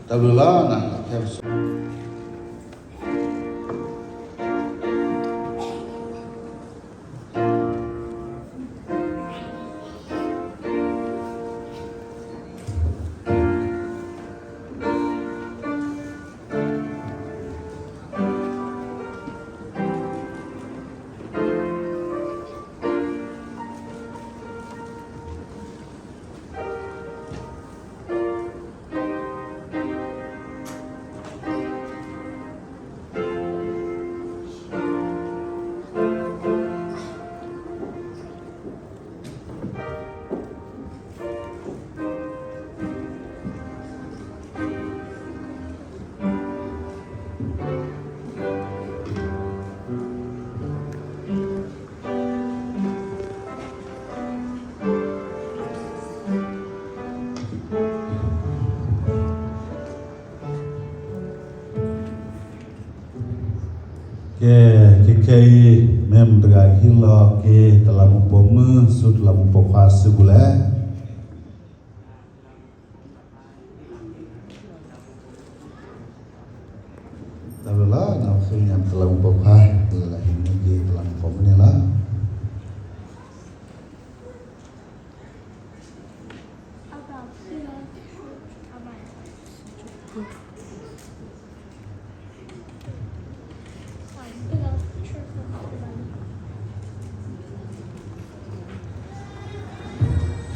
တၢ်ဘျုးလီၤနၤ, ဖဲပဆိ ကဲ, ခဲခဲအံၤ မ့ၢ်မတၤတဂၤဟ့ၣ်လီၤက့ၤ တလးမူပိာ်မုၣ်ဆူတလးမူပိာ်ခွါစုပူၤလဲၣ်. တၢ်ဘျုးလီၤ, နဃ့ကညးတလးမူပိာ်ခွါ လၢဟ့ၣ်န့ၢ်က့ၤတလးမူပိာ်မုၣ်န့ၣ်လီၤ.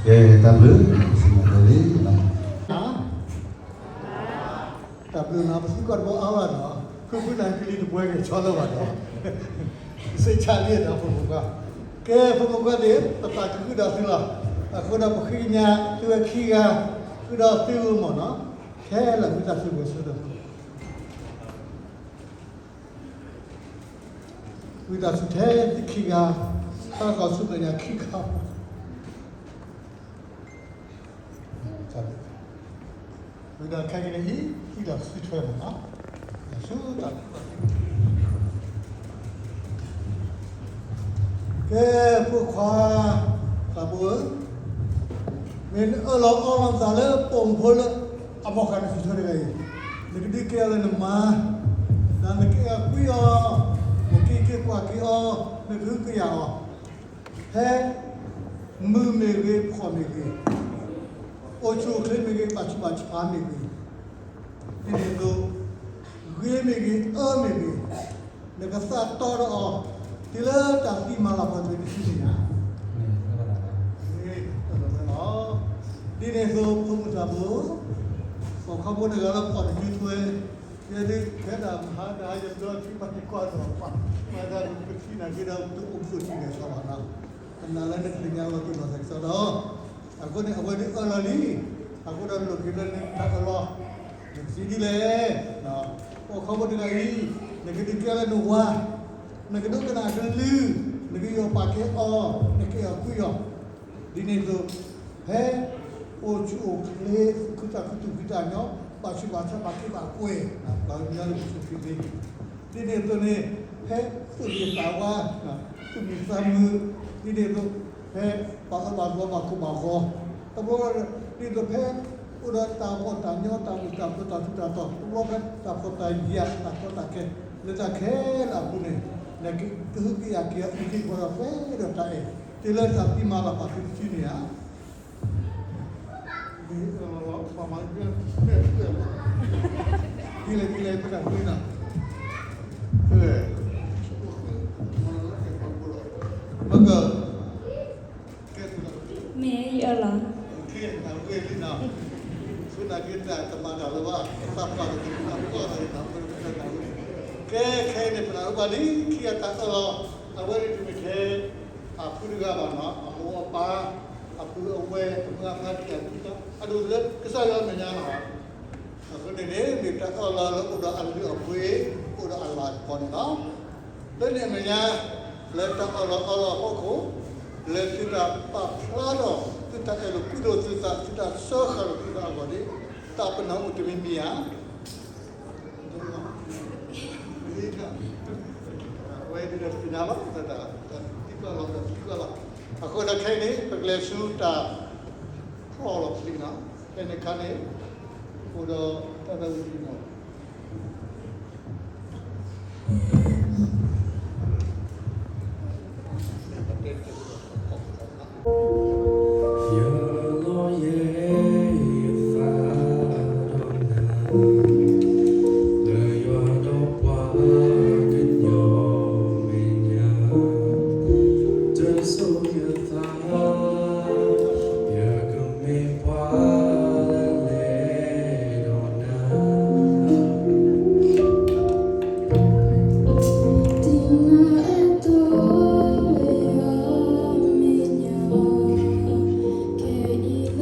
ကဲ, တၢ်ဘျုး, ပစံးမၤဒ်လံ. တၢ်ဘျုးနၤ, ပသံကွၢ်တဘိအါဘၣ်ဒီး ဖုဖုနၤကလံၤတပှဲၤက့ၤဆီလၢၤဘၣ်ဒီး စ့ဆါလံဒီးဖိမုၣ်ခွါ. ကဲ, ဖိမုၣ်ခွါသ့ၣ်, ပသးခုဃုာ်ဒီးသုလီၤ. အဃိဒီးပဃ့ကညးသုဝဲခံဂၤ, ဃုာ်ဒီးသုဂီၢ်မ့ၢ်နီၤ, ခဲလၢာ်ဝံသးစူၤဝဲဆိဒီး ဝံသးစူၤထဲသုခံဂၤ, သးကီၢ်ဆူမဲာ်ညါခံခါ ဝံသးစူၤခဲကနံၣ်အံၤ ဟံးဒီးစုထွဲမ့ၢ်နီၤ, ဆူတၢ် ကဲ, ဖိခွါသးဘိဧၢ, မ့ၢ်နအၢၣ်လီၤအီလီၤနသးလၢပိာ်မုၣ်ဖိလၢ အဘီၣ်ဃာ်နစုထွဲတဂၤအံၤ, နကဒုးကဲအီၤလၢနမါ, ဒီးနကအဲၣ်အီၤကွံအီၤ, နက့ၤက့ၤကွၢ်က့ၤအီၤ, နကဟုကယာ်အီၤ, ဖဲ မုာ်မ့ၢ်ဂ့ၤ, ဖှီၣ်မ့ၢ်ဂ့ၤ, အိၣ်ဆူၣ်အိၣ်ချ့မ့ၢ်ဂ့ၤ, ဘၣ်ဆူးဘၣ်ဆါမ့ၢ်ဂ့ၤ, ဒ်န့ၣ်အသိး ဂ့ၤမ့ၢ်ဂ့ၤ, အၢမ့ၢ်ဂ့ၤ, နကသးတီဒီးအီၤ တုၤလၢတၢ်သံမၤလၤကပီၤတစုန့ၣ်ဧါ. ဒ်န့ၣ်အသိး ဖိမုၣ်သးဘိ, ပိာ်ခွါဖိတဂၤလၢပိာ်တစုထွဲ, ယဲဒၣ်ခဲဒၣ်မဟါဒၣ် ယဘျီထံၣ်ဘၣ်ယကွၢ်ဒီးပှၤ, မၤတၢ်ပထံၣ်နာ်က့ဒီး တအိၣ်ဖှိၣ်ထံၣ်န့ၣ်ဆီဘၣ်နီၤ, သနာ်လၢနကသ့ၣ်ညါလီၤတံၢ်လီၤဆဲးကစီဒီး အဃိန့ၣ် အဝဲဒၣ်အၢၣ်လီၤလံ, အဃိဒီးလိၣ်က့ၤလၢနတၢ်အၢၣ်လီၤ, နကစံးဒ်လဲၣ်, ပိာ်ခွါဖိတဂၤအံၤ, နကဒုးကဲလၢနဝၤ, နကဒိကနၣ်အကလုၢ်, နကယီၢ်ပာ်ကဲအီၤ, နကအဲၣ်အီၤကွံအီၤ, ဒ်န့ၣ်အသိး ဖဲအိၣ်ဆူၣ်အိၣ်ချ့ သူၣ်ခုသးခုသူၣ်ဖှံသးညီ, ဘၣ်ဆူးဘၣ်ဆါဘၣ်က့ဘၣ်ကွဲ, ပှၤကညီလၢပစိၤခံသ့, ဒ်န့ၣ်အသိးန့ၣ် ဖဲသူၣ်ဂ့ၤသးဝါ, သူၣ်မံသးမုာ်, ဒ်န့ၣ်အသိး ဖဲပှၤအၢပှၤသီဘၣ်ကိၢ်ဘၣ်ဂီၤ, တဘျီဒ်သိးဖဲ အိၣ်ဒီးတၢ်ဂီၢ်တၢ်ညီတၢ်မုာ်တၢ်ပၢၤတၢ်ထူးတၢ်တီၤ, တဘျီဖဲတၢ်ဖှီၣ်တၢ်ယာ်တၢ်ကီတၢ်ခဲ, လၢတၢ်ခဲလၢာ်အပူၤန့ၣ် နကဟုကယာ်က့ၤအီၤ အုၣ်က့ၤခီၣ်ဒီး ပှဲၤဒီးတၢ်အဲၣ်, တုၤလၢတၢ်သံမၤလၤကပီၤတစုန့ၣ်ဧါ. ဒ်လဲၣ်ဒ်လဲၣ် ပတၢ်ဃုနၤ, မ့ၢ်က မ့ၢ်ယအၢၣ်လီၤ, ကဲ ခဲအံၤန့ၣ် ပနၢ်ဟူဘၣ်လံ ခံဂၤတၢ်အၢၣ်လီၤ, အဝဲန့ၣ်တမ့ၢ်ထဲ အဖုတဂၤဘၣ်နီၤ, အမိၢ်အပၢ်, အပုၢ်အဝဲၢ်, အမုၢ်အဖါ, ခံဂၤခံဂၤ, အဒိၣ်လၢကစၢ်ယွၤအမဲာ်ညါလီၤ. အဃိန့ၣ်န့ၣ် မ့ၢ်တၢ်အၢၣ်လီၤလၢအိၣ်ဒီးအလုၢ်အပှ့ၤ, အိၣ်ဒီးအလၤကပီၤန့ၣ်လီၤ. လၢန့ၣ်အမဲာ်ညါ, လၢတၢ်အၢၣ်လီၤအီလီၤအဖီခိၣ်, လၢသုတၢ်ပာ်ဖျါထီၣ် သုတၢ်အဲၣ်လိာ်ကွံလိာ်သုသး, သုတၢ်စၢဃာ်လိာ်သုသးအဂီၢ်န့ၣ်, တၢ်ပနီၣ်အိၣ်တမံၤမံၤဧါ. အဝဲဒၣ်ပသ့ၣ်ညါလီၤ, တၢ်သံကွၢ်လီၤ, တၢ်သံကွၢ်လီၤ. အဃိဒီးခဲအံၤန့ၣ် ပကလဲၤဆူတၢ်ဖျီၣ်လီၤပျံၤနီၤ, ဖဲန့ၣ်အခါန့ၣ် အိၣ်ဒီး ယလီယဲယသးဒီးနၤ, လၢယွၤဒီးပှၤကညီမဲာ်ညါ, တစိာ်ယသး, ယကမ့ၢ်ပှၤလၢလဲၤဒီးနၤ ဒ်သုအၢၣ်လီၤအီလီၤတ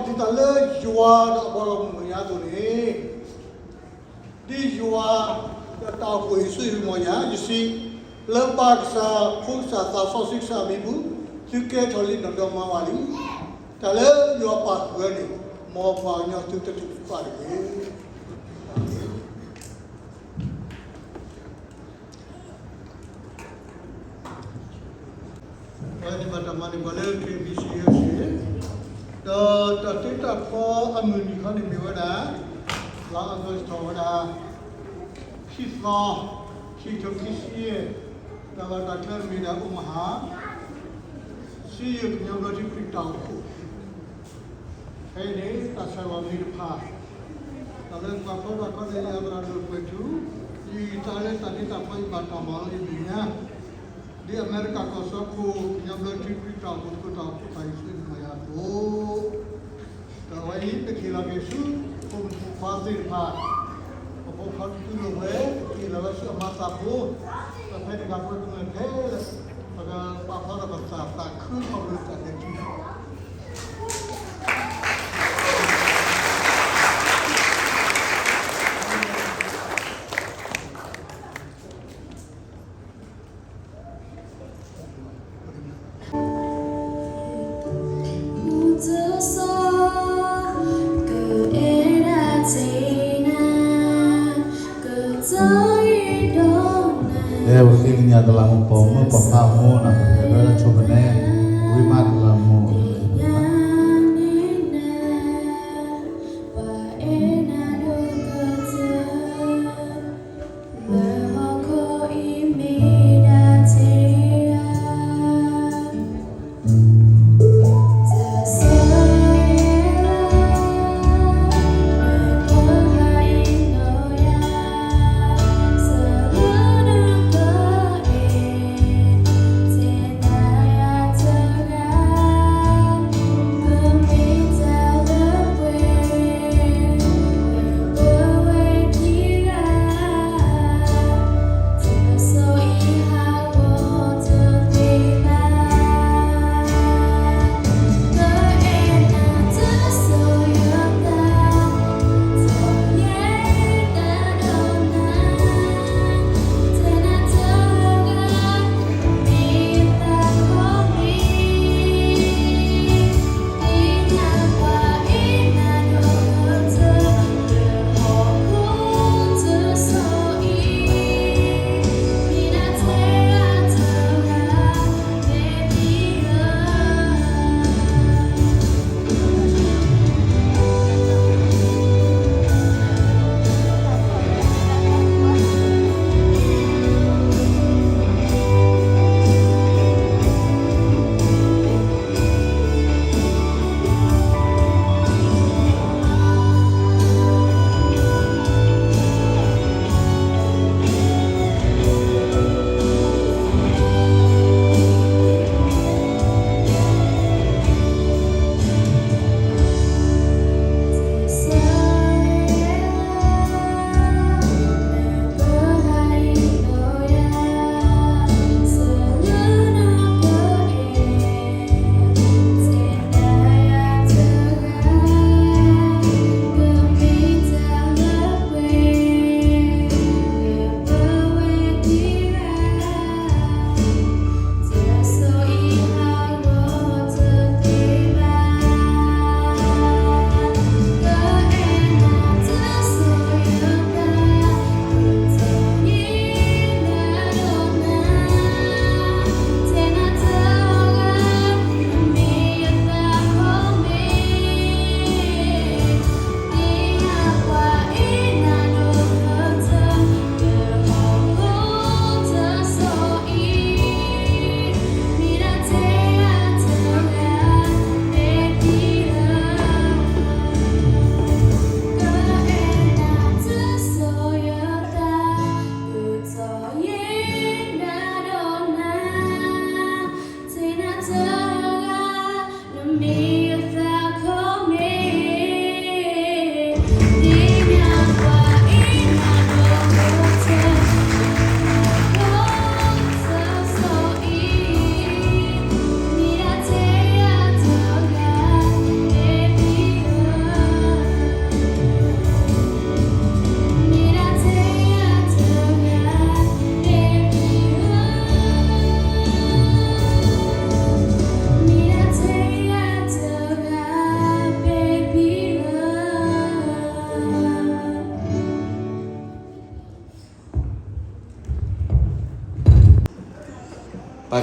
့ၢ်တၢ်လၢယွၤဒီးအပှၤဂီၢ်မုၢ်မဲာ်ညါအသိးန့ၣ်, ဒ်ယွၤဒီးတၢ်အိၣ်ဖှိၣ်ဟ့ၣ်ဆူယမီၢ်ယၤ ယစံး, လၢပၢ်ကစၢ်, ဖိကစၢ်, သးစီဆှံကစၢ်အမံၤပူၤ, သုကဲထီၣ်လံနီၢ်ဒီမါဝၤလံ. တၢ်လၢယွၤပာ်ဃုာ်ဝဲန့ၣ်, မ်ပှၤကညီသုတထုးတသးတဂ့ၤ. ပဝဲသ့ၣ်ဘၣ်တၢ်မၤန့ၢ်ပှၤလၢ ခရံာ်ဘံၣ်စံယိၤစ့ၣ်, ဒီးတၢ်တ့တၢ်ဖျီအမုၢ်နံၤခီန့ၣ်မ့ၢ်ဝဲဒၣ် လါအီကူးထီၣ်ဝဲဒၣ် ခံသီ, ခံကထိခံဆံယဲၢ်, တၢ်ဘၣ်တၢ်ချၢမ့ၢ်ဒၣ် အိၣ်မဟါ, စံယိၤကညီဘျၢထံခရံာ်တၢ်အိၣ်ဖှိၣ် ဖဲအံၤန့ၣ် တၢ်ဆဲးလီၤမ့ၢ်တဖၣ်, တၢ်လၢပှၤဖျီတၢ်ခီန့ၣ် ယသရၣ်ဒိၣ်ကွဲးထူ, ယတၢ်လၢတၢ်တ့တၢ်ဖျီယဘၣ်တၢ်မၤလီၤယမဲာ်ညါ, ဒ်အမဲရကၤကီၢ်စၢဖှိၣ် ကညီဘျၢထံခရံာ်တၢ်အိၣ်ဖှိၣ် တၢ်အိၣ်ဖှိၣ်တၢ်ဟ့ၣ်ဆူမဲာ်ညါအသိး, ဒီးအဝဲအံၤ ပကဟ့ၣ်လီၤက့ၤဆူ ဖိမုၣ်ဖိခွါသ့ၣ်တဖၣ်, ပဖိခွါတဖုလီၤဝဲ, ပကဟ့ၣ်လီၤဝဲဆူအမါသးဖိ, ဒီးဖဲန့ၣ်အခါ ပှၤကမျၢၢ်ခဲလၢာ် ပကပာ်ဖျါထီၣ်ပသး သးခုခီဖျိလၢတၢ်ဒဲးထံ အဲ ပဃ့ကညးတလးမူး ပိာ်မုၣ်ပိာ်ခွါအမိၢ်နၤ ပဟဲလၢဆိကနဲ ဝံမးတလးမူး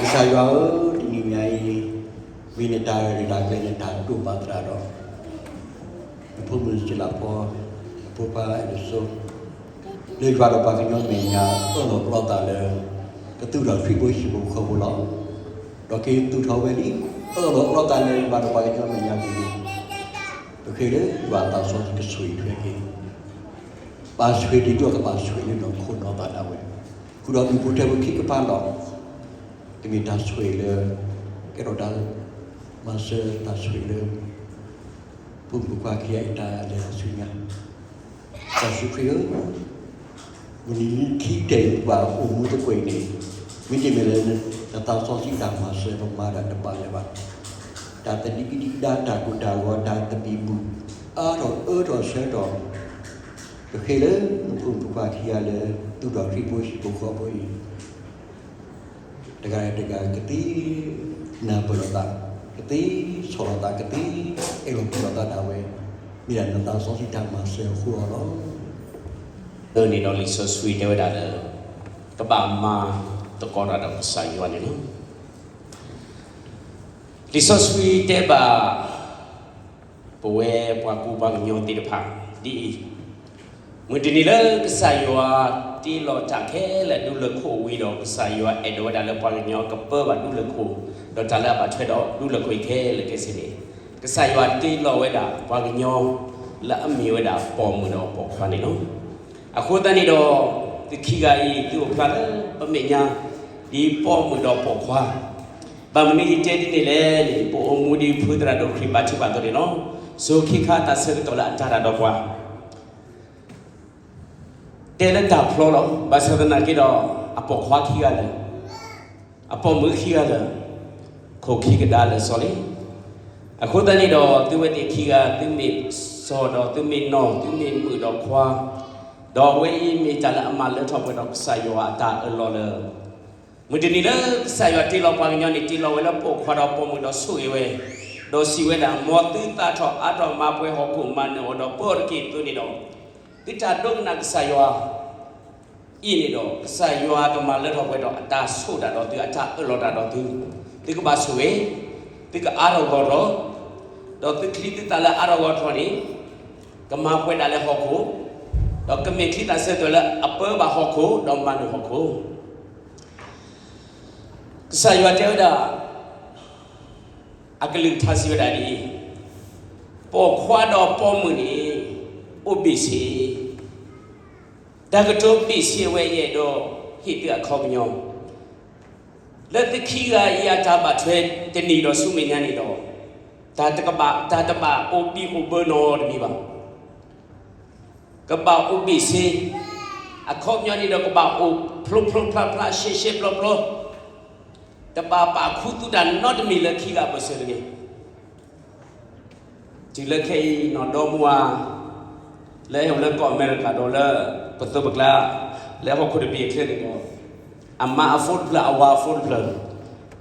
ကစၢ်ယွၤဧၢ, တနံၤညါအံၤ မ့ၢ်နတၢ်ရဲၣ်တၢ်ကျဲၤ နတၢ်ဒိၣ်မးသရၣ်ဒီး နဖိမုၣ်စံလၤဖီ, နဖိခွါအဲၣ်ဒိးစိ လၢယွၤဒီးပှၤကညီမဲာ်ညါ အၢၣ်လီၤအီလီၤသးလၢ ကသူၣ်ထီၣ်ခရံာ်ဖိဟံၣ်ဖိဃီဖိလီၤ. ဒီးက့ၤသူၣ်ထီၣ်ဝဲလံ, အၢၣ်လီၤအီလီၤသးလၢယွၤဒီးပှၤကညီမဲာ်ညါပူၤလံ. ပဃ့လၢယွၤအသးစီဆှံကဆိၣ်ဂ့ၤထွဲက့ၤ ဘၣ်ဆိၣ်ဂ့ၤဒ်သိးကဘၣ်ဆိၣ်ဂ့ၤလၢနီၢ်ခိနီၢ်သးဒၣ်ဝဲ, ဃုာ်ဒီးမုၢ်ဖိထဲဖိခံကပၤလီၤ. ကမ့ၢ်တၢ်ဆိၣ်ဂ့ၤလၢ ကဲထီၣ်တၢ်မၤစၢၤတၢ်ဆိၣ်ဂ့ၤလၢ ဖိမုၣ်ဖိခွါခံဂၤအတၢ်လဲၤဆူညါ, ကစၢ်ယ့ၣ်ၡူးခရံာ်ဧၢ, မုၢ်နံၤခံကတၢၢ်ပှၤအိၣ်မူသကိးအံၤန့ၣ်, မ့တမ့ၢ်လၢ နသးစီဆှံတၢ်မၤစၢၤပမၤတၢ်တဘၣ်လၢၤဘၣ်. တၢ်သဒံးကဒံကဒါ တၢ်ကိၢ်တၢ်ဂီၤ တၢ်သဘံၣ်ဘုၣ် အါထီၣ်အၢထီၣ်ဆၢထီၣ်, ပဃ့လၢ နဖိမုၣ်ဖိခွါခံဂၤလၢ သူၣ်ထီၣ်ခရံာ်ဖိဟံၣ်ဖိဃီဖိအံၤ တဂၤတဂၤကသ့နၢ်ပၢၢ်လိာ်သး, ကသ့ဆီၣ်လီၤသး, ကသ့အဲၣ်လီၤကွံလိာ်သးဒၣ်ဝဲ, မ့ၢ်ဒၣ်နသးစီဆှံတၢ်မၤစၢၤအဃိလီၤ. အန့ၣ်ဒီးလံာ်စီဆှံတဲဝဲဒၣ်လၢ ကဘၣ်မၤသကိးတၢ်ဒီးကစၢ်ယွၤန့ၣ်လီၤ. လံာ်စီဆှံတဲဘၣ် ပဝဲပှၤကူပှၤကညီသ့ၣ်တဖၣ်ဒ်အံၤ, မုၢ်တနံၤလၢကစၢ်ယွၤတ့လီၤတၢ်ခဲလၢာ်ဒူလၢၢ်ခိၣ်ဝံၤဒီး ကစၢ်ယွၤအဲၣ်ဒိးဝဲဒၣ်လၢပှၤကညီကပၢဘၣ်ဒူလၢၢ်ခိၣ်, ဒီးတၢ်လၢအဘၣ်ထွဲဒီးဒူလၢၢ်ခိၣ်အံၤခဲလၢာ်ခဲဆ့န့ၣ်, ကစၢ်ယွၤတ့လီၤဝဲဒၣ်ပှၤကညီ လၢအမ့ၢ်ဝဲဒၣ်ပိာ်မုၣ်ဒီးပိာ်ခွါန့ၣ်လီၤ. အဃိသတးန့ၣ်ဒီး သုခံဂၤအံၤ သုအိၣ်ဖျါလၢပမဲာ်ညါ ဒ်ပိာ်မုၣ်ဒီးပိာ်ခွါ, ဘၣ်မနုၤယတဲဒ်န့ၣ်လဲၣ်န့ၣ် ပအိၣ်မူဒ်ဖုသရၣ်ဒိၣ်ခရံာ်ဘၣ်ထုဘၣ်သီန့ၣ်လီၤ. စိၤခံခါတၢ်ဆၢကတီၢ်လၢအတၢ်တၢ်ဒီးပှၤ တဲလၢတၢ်ဖျီလီၤ. ဘၣ်ဆၣ်သနာ်က့ဒီး အပိာ်ခွါခံဂၤလၢာ်, အပိာ်မုၣ်ခံဂၤလၢာ်, ခိၣ်ခံကဒါလၢာ်စီၤလံ. အဃိသတးန့ၣ်ဒီး သုဝဲသ့ၣ်ခံဂၤ သုမ့ၢ်စီၤဒီးသုမ့ၢ်နီၢ် သုမ့ၢ်မုၣ်ဒီးခွါ, ဒီးအဝဲအံၤမ့ၢ်တၢ်လၢအမၤလၢထီၣ်ပှဲၤဒီးကစၢ်ယွၤအတၢ်အၢၣ်လီၤလၢ မုၢ်တနံၤလၢကစၢ်ယွၤတ့လီၤပှၤကညီန့ၣ် တ့လီၤဝဲလၢပိာ်ခွါဒီးပိာ်မုၣ်ဒီးဆိၣ်ဂ့ၤဝဲ, ဒီးစံးဝဲဒၣ် မ်သုသးထီၣ်အါထီၣ်မၤပှဲၤဟီၣ်ခိၣ်မၤနၢၤအီၤဒီးပၢအီၤတက့ၢ်အသိးန့ၣ်ဒီး, သုတၢ်ဒိကနၣ်ကစၢ်ယွၤ အံၤန့ၣ်ဒီး ကစၢ်ယွၤကမၤလၢထီၣ်ပှဲၤဒီးအတၢ်ဆိၣ်တၢ်ဒီးသု အတၢ်အၢၣ်လီၤတၢ်ဒီးသု, သုကဘၣ်ဆိၣ်ဂ့ၤ, သုကအါထီၣ်ဂီၢ်ထီၣ်, ဒီးသုချံသုသၣ်လၢအါထီၣ်ဂီၢ်ထီၣ်န့ၣ် ကမၤပှဲၤဒၣ်လၢဟီၣ်ခိၣ်, ဒီးကမ့ၢ်ချံသၣ်ဆၢထၢၣ်လၢအပၢဘၣ်ဟီၣ်ခိၣ် ဒီးမၤနၢၤဟီၣ်ခိၣ်. ကစၢ်ယွၤတဲဝဲဒၣ် အကလုၢ်ကထါစံးဝဲဒၣ်ဒ်အံၤ, ပိာ်ခွါဒီးပိာ်မုၣ်န့ၣ် အိၣ်ဘ့ၣ်ဆ့, တၢ်ကတိၤဘ့ၣ်ဆ့ဝဲယအဲၣ်ဒိးဟ့ၣ်သုအခီပညီ, လၢသုခံဂၤအံၤအတၢ်ဘၣ်ထွဲတနံၤဒီးဆူမဲာ်ညါန့ၣ်ဒီး, တၢ်တကဘၣ်, တၢ်တဘၣ်အိၣ်ဘံၣ်အိၣ်ဘၢနီတမံၤဘၣ်. ကဘၣ်အိၣ်ဘ့ၣ်ဆ့, အခီပညီန့ၣ်ဒီးကဘၣ်အိၣ်ဖျိဖျိဖျါဖျါ ရှဲရှဲပျီပျီ, တဘၣ်ပာ်ခူသူၣ်တၢ်နီတမံၤလၢခံဂၤအဘၢၣ်စၢၤတဂ့ၤ. တုၤလၢခဲအံၤနီၢ်ဒီမါဝၤ လၢဟဲအိၣ်လၢကီၢ်အမဲရကၤဒီးလၢပသိးပကျါ လၢဟီၣ်ခိၣ်တဘ့ၣ်အချၢန့ၣ်ဒီး အမါအဖိတဖျၢၣ် အဝၤအဖိတဖျၢၣ်,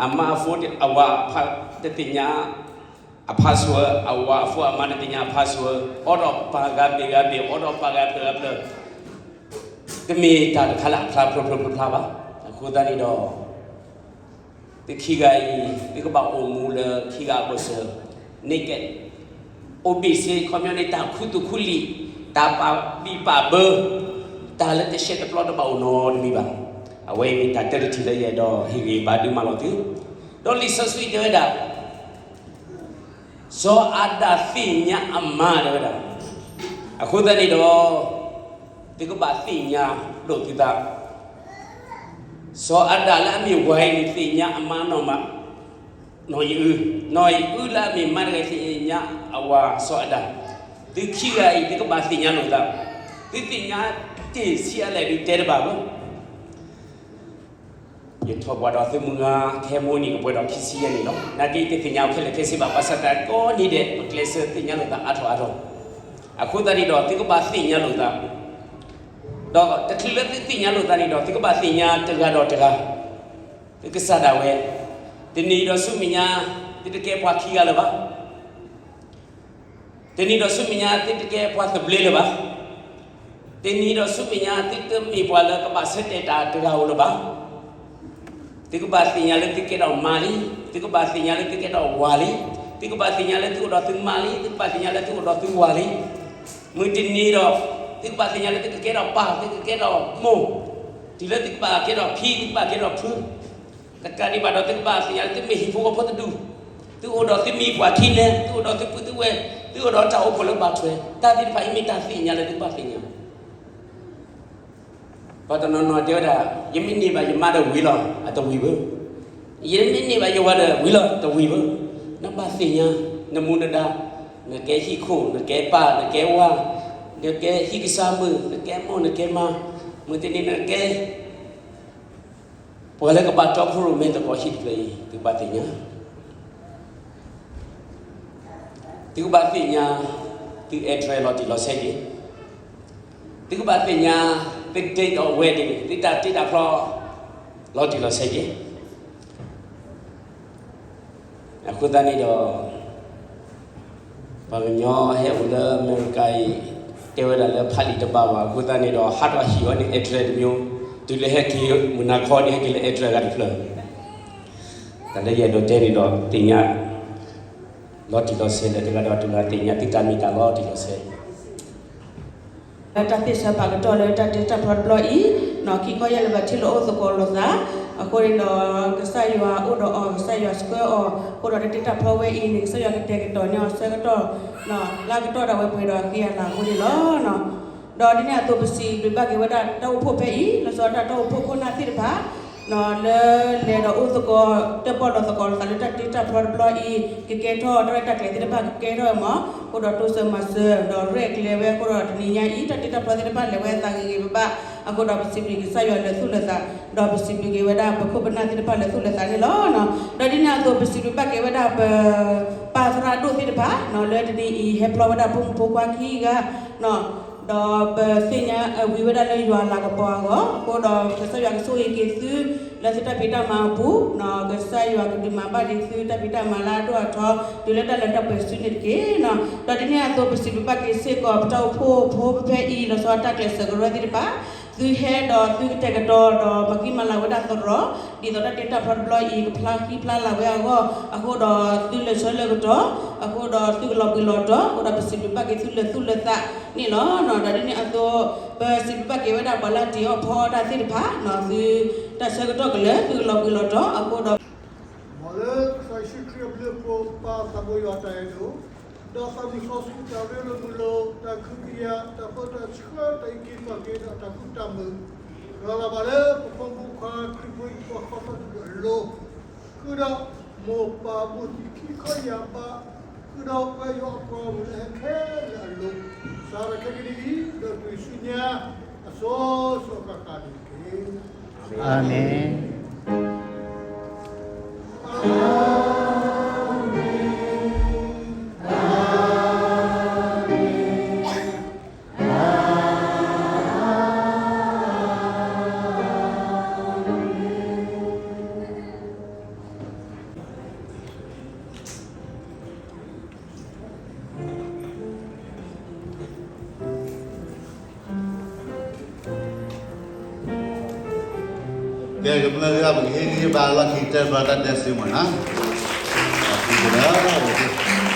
အမါအဖိအဝၤတသ့ၣ်ညါအpassword, အဝၤအဖိအမါတသ့ၣ်ညါအpassword, အိးထီၣ်ပာ်ဂၤဘ့ၣ်ဂၤဘ့ၣ်, အိးထီၣ်ပာ်ဂၤဖျၢၣ်ဂၤဖျၢၣ်, တမ့ၢ်တၢ်တခါလၢအဖျါဖျိဖျိဖျါဖျါဘၣ်. အဃိသတးန့ၣ်ဒီး သုခံဂၤအံၤ သုကဘၣ်အိၣ်မူလၢခံဂၤအဘၢၣ်စၢၤ naked, အိၣ်ဘ့ၣ်ဆ့ ခီပညီန့ၣ် တၢ်ခူသူၣ်ခူလံာ်, တၢ်ပာ်ဘံၣ်ပာ်ဘၢ, တၢ်လၢတရှဲတပျီတဘၣ်အိၣ်နီတမံၤဘၣ်. အဝဲအံၤမ့ၢ်တၢ်တဲတထံၣ်လၢယအဲၣ်ဒိးဟ့ၣ်ဂံၢ်ဘါဒုးမၤလီၤသု, ဒီးလံာ်စီဆှံတဲဝဲဒၣ် စီၤအၤဒၣ်သ့ၣ်ညါအမါတဲဝဲဒၣ်, အဃိသတးန့ၣ်ဒီး သုကဘၣ်သ့ၣ်ညါဒိၣ်သုသး, စီၤအၤဒၣ်လၢအမ့ၢ်ဝၤအံၤန့ၣ် သ့ၣ်ညါအမါနီၢ်မး, နီၢ်အံၣ်အု, နီၢ်အံၣ်အုလၢအမ့ၢ်မါတဂၤသ့ၣ်ညါအဝၤစီၤအၤဒၣ်, သုခံဂၤအံၤ သုကဘၣ်သ့ၣ်ညါလိာ်သး, သုသ့ၣ်ညါတ့ၢ်ဆံးအါလဲၣ်ဒုးတဲတဘၣ်ဘၣ်. ယထီၣ်ပှၤဒီးသုမုၢ်ဂၤ ခဲမုၢ်နံၤကပှဲၤဒီးခံဆံယဲၢ်နံၣ်လီၤ. နာ်က့တသ့ၣ်ညါခဲလၢာ်ခဲဆ့ဘၣ်, ဘၣ်ဆၣ်တၢ်ကိးနံၤဒဲး ပကျဲးစၢးသ့ၣ်ညါလိာ်သးအါထီၣ်အါထီၣ်, အဃိသတးန့ၣ်ဒီး သုကဘၣ်သ့ၣ်ညါလိာ်သး, ဒီးတချုးလၢသုသ့ၣ်ညါလိာ်သးန့ၣ်ဒီး သုကဘၣ်သ့ၣ်ညါတဂၤဒီးတဂၤ, သုကစၢ်ဒၣ်ဝဲ, တနံၤဒီးဆူမဲာ်ညါ သုတကဲပှၤခံဂၤလၢၤဘၣ်. တနံၤဒီးဆူမဲာ်ညါ သုတကဲပှၤသဘျ့လၢၤဘၣ်. တနံၤဒီးဆူမဲာ်ညါ သုတမ့ၢ်ပှၤလၢကဘၣ်ဆၢတဲာ်တၢ်တဂၤဧိၤလၢၤဘၣ်. သုကဘၣ်သ့ၣ်ညါလၢသုကဲထီၣ်မါလံ, သုကဘၣ်သ့ၣ်ညါလၢသုကဲထီၣ်ဝၤလံ, သုကဘၣ်သ့ၣ်ညါလၢသုအိၣ်ဒီးသုမါလံ, သုကဘၣ်သ့ၣ်ညါလၢသုအိၣ်ဒီးသုဝၤလံ. မုၢ်တနံၤဒီး သုကဘၣ်သ့ၣ်ညါလၢသုကကဲထီၣ်ပၢ်, သုကကဲထီၣ်မိၢ်, တုၤလၢသုကဘၣ်ကဲထီၣ်ဖံ, သုကဘၣ်ကဲထီၣ်ဖု, တကးဒံးဘၣ်ဒီး သုကဘၣ်သ့ၣ်ညါလၢသုမ့ၢ်ဟံၣ်ဖိဃီဖိတဒူၣ်, သုအိၣ်ဒီးသုမံၤပှၢ်ခံလဲ, သုအိၣ်ဒီးသုပုၢ်သုဝဲၢ်, သုအိၣ်ဒီးတၢ်အိၣ်ဖှိၣ်လၢဘၣ်ထွဲ, တၢ်သ့ၣ်တဖၣ်အံၤမ့ၢ်တၢ်သ့ၣ်ညါလၢသုကဘၣ်သ့ၣ်ညါ ပှၤတနီၤနီၤတဲဝဲဒၣ် ယမ့ၢ်န့ၢ်ဘၣ်ယမါဒီးဝံၤလီၤ, အတဝံၤဘၣ်. ယမ့ၢ်န့ၢ်ဘၣ်ယဝၤဒီးဝံၤလီၤ, တဝံၤဘၣ်. နဘၣ်သ့ၣ်ညါ နမူနဒါ, နကဲဟံၣ်ခိၣ်, နကဲပၢ်, နကဲဝၤ, နကဲဟံၣ်ကစၢ်မုၣ်, နကဲမိၢ်, နကဲမါ, မုၢ်တနံၤနကဲ ပှၤလၢကဘၣ်တီခိၣ်ရိၣ်မဲသကိးဟံၣ်တဖျၢၣ်အံၤ သုကဘၣ်သ့ၣ်ညါ သုကဘၣ်သ့ၣ်ညါ သု address လီၤတံၢ်လီၤဆဲးက့ၤ, သုကဘၣ်သ့ၣ်ညါ သု date of wedding သုတၢ်တ့တၢ်ဖျီ လီၤတံၢ်လီၤဆဲးက့ၤ. အဃိသတးန့ၣ်ဒီး ပှၤကညီဟဲအိၣ်လၢအမဲရကၤအံၤ တဲဝဲဒၣ်လၢဖးလံာ်တဘၣ်ဘၣ်. အဃိသတးန့ၣ်ဒီး ဟးထီၣ်ဟံၣ်အီၤန့ၣ် address တမျိုး, တုၤလၢဟဲက့ၤမုၢ်နၤခီန့ၣ် ဟဲက့ၤလၢ address ဂၤတဖျၢၣ်. တၢ်လၢယအဲၣ်ဒိးတဲန့ၣ်ဒီး သ့ၣ်ညါ လီၤတံၢ်လီၤဆဲးလၢတဂၤဒီးတဂၤ သ့ၣ်ညါသုတၢ်မ့ၢ်တၢ်လီၤတံၢ်လီၤဆဲး လၢတၢ်သ့ၣ်ဆၢဖးကတီၢ်လၢတၢ်တ့တၢ်ဖျီတဘျီအံၤ, နီၢ်ခံခီယဲၢ်လၢဘၣ်ထံၣ်လိာ်အိၣ်သကိးလိာ်သး, အဃိန့ၣ်ဒီး ကစၢ်ယွၤအိၣ်ဒီးအီၤ, ကစၢ်ယွၤဆှၢအီၤ, အဃိဒီးတၢ်တ့တၢ်ဖျီဝဲအံၤန့ၣ် ကစၢ်ယွၤကတဲာ်ကတီၤန့ၢ်အီၤဆၢကတီၢ်, လၢကတီၢ်ဒၣ်ဝဲပှဲၤဒီးဃံအလၤအဃိန့ၣ်လီၤ. ဒီးဒ်န့ၣ်အသိးပစံးဘျုးဘၣ်က့ၤဝဲဒၣ်တၢ်အိၣ်ဖှိၣ်ဖဲအံၤ, လီၤဆီဒၣ်တၢ်အိၣ်ဖှိၣ်ခိၣ်နၢ်သ့ၣ်တဖၣ် လၢလဲၤဒီးအိၣ်သကိး တၢၣ်ပီၣ်လိာ်သကိးလိာ်သးလၢတၢ်တ့တၢ်ဖျီတဘျီအံၤ, ကကဲထီၣ်တၢ်ရဲၣ်တၢ်ကျဲၤသ့ၣ်တဖၣ်ကကဲထီၣ်မး, အဃိဒီးတိစၢၤမၤစၢၤ ဒီးရဲၣ်ကျဲၤဝဲအဃိဒီးတနံၤညါအံၤ တၢ်တ့တၢ်ဖျီသ့ၣ်တဖၣ်လဲၤဝဲအသးဂ့ၤဂ့ၤဘၣ်ဘၣ်, အဃိဒီးပစံးဘျုးကစၢ်ယွၤလၢသူၣ်လၢသး, ဒီးပစံးဘျုးက့ၤဝဲဒၣ်ပခိၣ်ပနၢ်သ့ၣ်တဖၣ်လၢသူၣ်လၢသးန့ၣ်လီၤ. ဒီးဒ်န့ၣ်အသိးပစံးဘျုးဘၣ်က့ၤဝဲဒၣ်ပ ပၢ်သရၣ်ဒိၣ်သ့ၣ်တဖၣ် လၢတနံၤအံၤဟဲဖျီဝဲဒၣ်ဖိမုၣ်ဖိခွါခံဂၤ ဒီးပသ့ၣ်ညါအဝံၤဝဲဒၣ်လၢယွၤလၤကပီၤအဂီၢ်, အဃိဒီးကစၢ်ယွၤကဆိၣ်ဂ့ၤက့ၤသု လၢသုတၢ်ဖံးတၢ်မၤအပူၤ, ကစၢ်ယွၤကဒုးမၤဘၣ်ဒံးသုတၢ်ဖံးတၢ်မၤလၢအဒိၣ်အထီ တုၤလၢတၢ်လၢတၢ်ပှဲၤဆူန့ၣ်တက့ၢ်. ဒီးဒ်န့ၣ်အသိးပစံးဘျုးဘၣ်က့ၤစ့ၢ်ကီး ပတၢ်အိၣ်ဖှိၣ်ဖိဖဲအံၤ လီၤဆီတၢ်ကျဲးစၢးကရၢသ့ၣ်တဖၣ်, သုဟဲဒီးသုကတဲာ်ကတီၤဒီးမၤကံမၤလၤဝဲဒၣ်သရိာ်, ဒ်သိးတၢ်တ့တၢ်ဖျီတဘျီအံၤ ကဖျါဃံဖျါလၤဝဲအဂီၢ်, အဃိဒီးသုလၢာ်ဆၢလၢာ်ကတီၢ်, အဃိဒီးသုကလီၤဘှံးလီၤတီၤ, အဃိဒီးပစံးဘျုးဘၣ်က့ၤသုလၢာ်သူၣ်လၢာ်သးန့ၣ်လီၤ. ဒီးဒ်န့ၣ်အသိး ပစံးဘျုးဘၣ်က့ၤဝဲဒၣ်ပှၤလၢတ့အီၣ်ဖီအီၣ်တၢ်သ့ၣ်တဖၣ်, သုတၢ်ဆၢကတီၢ်ကလၢာ် သုကလီၤဘှံးလီၤတီၤ, အဃိဒီး မ်လၢကစၢ်ယ့ၣ်ၡူးခရံာ်အဘျုးအဖှိၣ် ပၢ်သးဘိယွၤတၢ်အဲၣ်ဒိၣ်, ဒီးသးမုၣ်စီဆှံတၢ်ရ့လိာ်မုာ်လိာ်, တၢ်ကဟုကယာ်, တၢ်ပၢတၢ်ဆှၢ, တၢ်အုၣ်က့ၤခီၣ်က့ၤ, ဒီးတၢ်ဃူတၢ်မုာ်, ရၤလီၤဘၣ်လၢပဖိမုၣ်ဖိခွါခရံာ်ဖိအံၤပှၤဃီဖီတဒူၣ်အလိၤ, ဃုာ်ဒီးမိၢ်ပၢ်မိၢ်သ့ၣ်ခံခီယၢ်ဘး, ဃုာ်ဒီးပှၤယွၤအပှၤဂီၢ်မုၢ်လၢဟဲခဲလၢာ်အလိၤ, စးထီၣ်ခဲကနံၣ်အံၤ ဒီးတုၤဆူညါ အစိၤစိၤဃၣ်ဃၣ်န့ၣ်တက့ၢ်. အၤမ့ၣ်. ကဲ ကမျၢၢ်ဂ့ၤ ပကဟ့ၣ်ဂံၢ်ဟ့ၣ်ဘါလီၢ်ခံ တဲဘၣ်တၢ်ဒဲးစ့မ့ၢ်နီၤ, ပှၤခံကနၣ်ဝဲသ့ၣ်